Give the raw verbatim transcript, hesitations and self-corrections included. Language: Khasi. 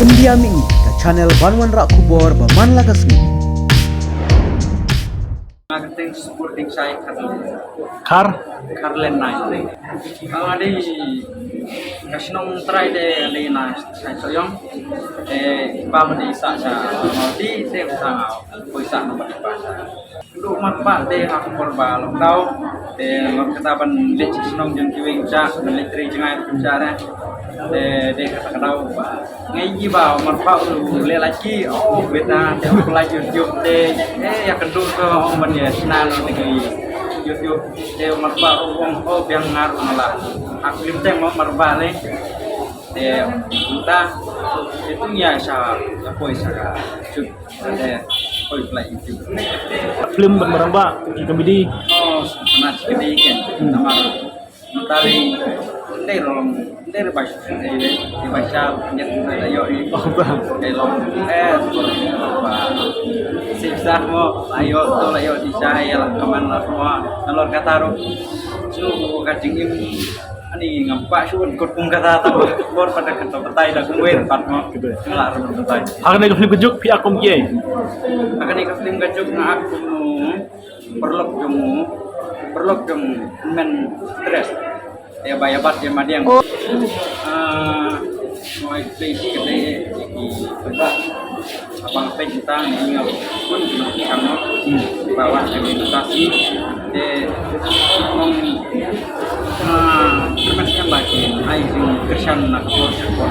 India Mini, ka channel ban wanrah khubor ba man la ka sngi. Marketing supporting sai Kharlen. Khar? Kharlen nai. Ang adi ka shnong trai de adi na sai soyong. Eh, ba madi sa sa madi se sa poi sa na madi ba sa. Duk mat ba de ha por ba lockdown. De lok kata ban leh shnong jong kiwing cha, ban leh tri jngai cha re. De de kata kata ba. Ngai ji ba marpa u le laki, oh beta te u la YouTube te, eh ya kedu ke ong ban ya channel te ke YouTube te marpa u ong, oh biang ngar u la. Ak lim te mo marpa le. Te ta itu ya sa, ya poi sa ka. Cut te poi play YouTube. Film ban maramba, comedy. Oh, sana sedih kan. Nama Tali, ndai rong, ndai bai, ndai bai sal, nyet ndai ayo i. Oh, bang. Ndai long, eh, ba. Sip sah mo, ayo tu ayo di sah ya lah kaman lah mo. Nalor kata ru. Su ka jingim ani ngampak su kut kum kata ta. Bor pada kata batai dah kuwer pat mo. Gitu ya. Ngelak ru batai. Hakane ka film Kajuk phi akum ye. Hakane ka film Kajuk nga akum. Paralok jong, paralok jong men stress. Te ba ïa bat ïa madiang. Ah, moi play shi kete ki ba abang pe kita ni ngap pun ki kam no. Ba wa ni ta si. Te mong ah, kemen yang ba ki ai jing Krishan na ko ko.